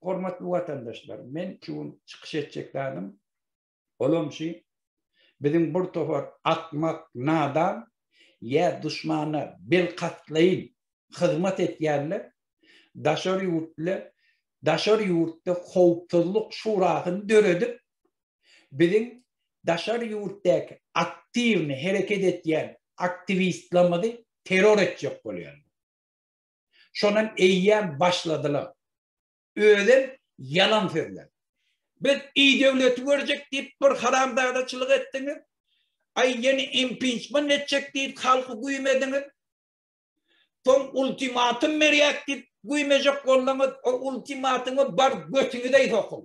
Hormatly watandaşlar, men şu gün çykyş etjek zadym olam şu biziň bir topar akmak, nadan ýa duşmana bilkastlaýyn hyzmat etýänler daşary ýurtly daşary ýurtda howpsuzlyk şurasyny döredip biziň daşary ýurtdaky aktiwny hereket etýän aktiwistlerimizi terror etjek bolýarlar. Şonam eýýäm başladylar. Özem ýalan sözläp. Biz i döwleti görjek diýip bir haramzadaçylyk etdiňiz. Aý ýene impiçment etjek diýip halky güýmediňiz. Soň ultimatum berýäk diýip güýmejek bolduňyz. O ultimatymy bar götüňize sokuň.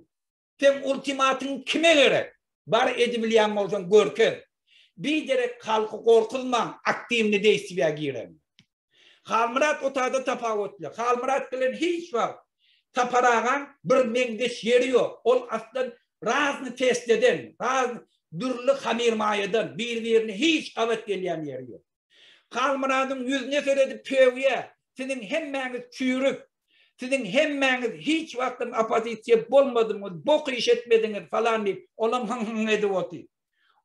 Seň ultimatyň kime gerek? Bar edibilýän bolsaň görkez. Biderek halky gorkuzmaň aktiwny deýstwiýa giren. Halmyrat otada tapawutly. Halmyrat bilen hiç wagt Sapar agaň bir meňzeş ýeri ýok. Ol aslan razny testeden, razny dürli hamyrmaýadan bir-birine hiç gabat gelýän ýeri ýok. Halmyradyň ýüzüne seredip pöwýä, siziň hemmäňiz çüýrük, siziň hemmäňiz hiç wagtam oppozisiýa bolmadyňyz, bok iş etmediňiz falan diýip, olam hyň-hyň edip otyr.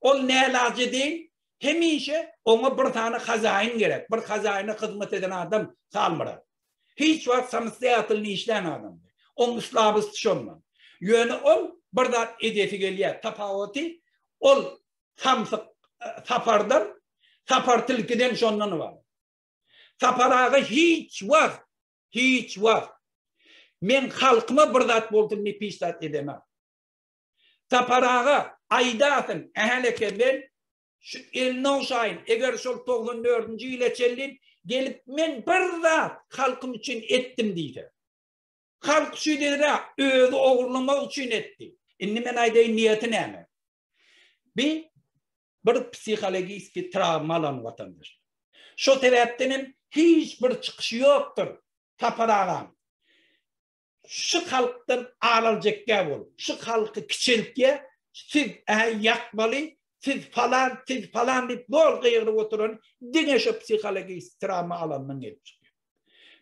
Ol nälaja deýin, hemişe oňa bir sany hazaýyn gerek, bir hazaýyna hyzmat eden adam Halmyrat. Hiç wagt samostoýatelnyý işlän adam däl. Oň slabosty şondan. Ýöne ol bir zat edesi gelýär, tapawuty ol Samsyk Sapardan, Sapar tilkiden şondan ybarat. Sapar aga hiç wagt, hiç wagt meň halkyma bir zat bolsun diýip hiç zat edenok. Sapar aga aýdasyn, äheleke men şu elini ogşaýyn, eger şol 94-nji ýyla çenli gelip men bir zat halkym üçin etdim diýse. Halk üçin dälä, özi ogurlamak üçin etdi. Indi men aýdaýyn niýeti näme? Bi bir psihologiski trawma alan watandaş. Şo sebäpden hem hiç bir çykyşy ýokdur Sapar agaň. Şu halkdan ar aljak bolup, şu halky kiçeltýär, siz ä ýakmaly, siz falan, siz falan diýip zol gygyryp oturan diňe şo psihologiski trawma alandan gelip çykýar.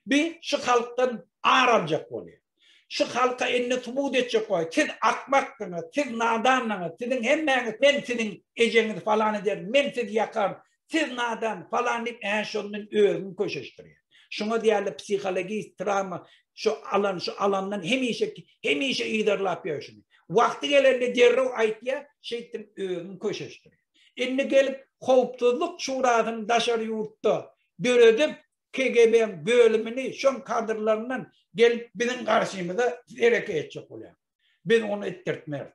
Bi şu halkdan ar aljak bolýar. Şu halka indi subut etjek bolýar. Siz akmaksyňyz, siz nadandyňyz, siziň hemmäňiz men siziň ejeňizi falan ederin, men sizi ýakaryn, siz nadan falan diýip ä şondan özüni köşeşdirýär. Şuňa diýýärler psihologist trawma şu alan şu alandan hemişe hemişe yzarlap ýör şuny. Wagty gelende derrew aýtýar, şeýtdirip özüni köşeşdirýär. Indi gelip howpsuzlyk şurasyny daşary ýurtda döredip KGB-niň bölümini şoň kadrlaryndan gelip biziň garşymyza hereket etjek bolýar. Biz ony etdirtmeris.